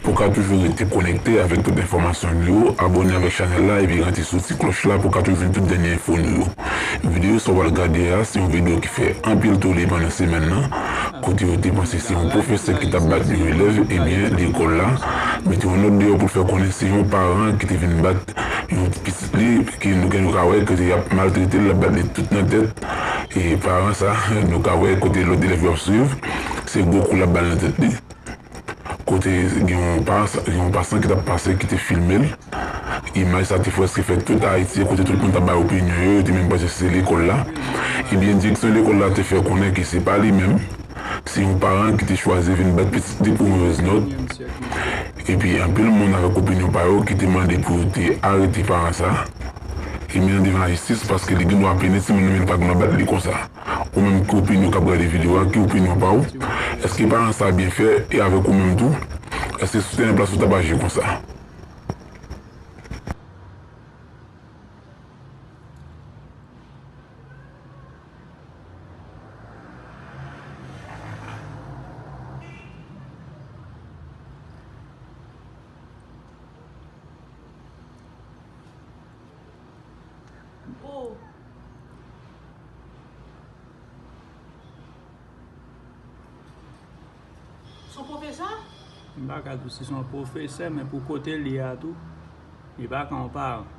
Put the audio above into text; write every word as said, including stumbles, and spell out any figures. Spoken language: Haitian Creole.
Pou w ka toujou rete konekte avèk tout enfòmasyon nou yo, abòne avèk chanèl la epi rete sou ti klòch la pou w ka toujou jwenn tout dènye enfo nou yo. Videyo sa w pral gade a, se yon videyo ki fè anpil tole pandan semèn nan, kote yo te panse se yon pwofesè ki t ap bat yon elèv, ebyen, lekòl la mete yon nòt deyò pou l fè konnen se yon paran ki te vin bat yon pitit li, ki nou, ke nou ka wè kote y ap maltrete l, l ap bat li tout nan tèt. E paran sa, nou ka wè kote lòt elèv yo ap swiv, se gwo kou l ap ba l nan tèt li. Kote gen yon pas-, gen yon pasan ki t ap pase ki te filme l. Imaj sa te prèske fè tout Ayiti, kote tout moun t ap bay opinyon yo, yo te menm panse se lekòl la. Ebyen, direksyon lekòl la te fè konnen ke se pa li menm, se yon paran ki te chwazi vin bat pitit li pou movèz nòt. Epi, anpil moun avèk opinyon pa yo ki te mande pou yo te arete paran sa. E mennen l devan lajistis paske li gen dwa pini timoun nan, men li pa gen dwa bat li konsa. Ou menm, ki opinyon k ap gade videyo a, ki opinyon pa w? Èske paran sa byen fè e avèk ou menm tou? Èske si w te nan plas ou, w t ap aji konsa? Oh. Se yon pwofesè? M pa ka di w si se yon pwofesè, men pou kote l ye a tou, li pa ka yon paran.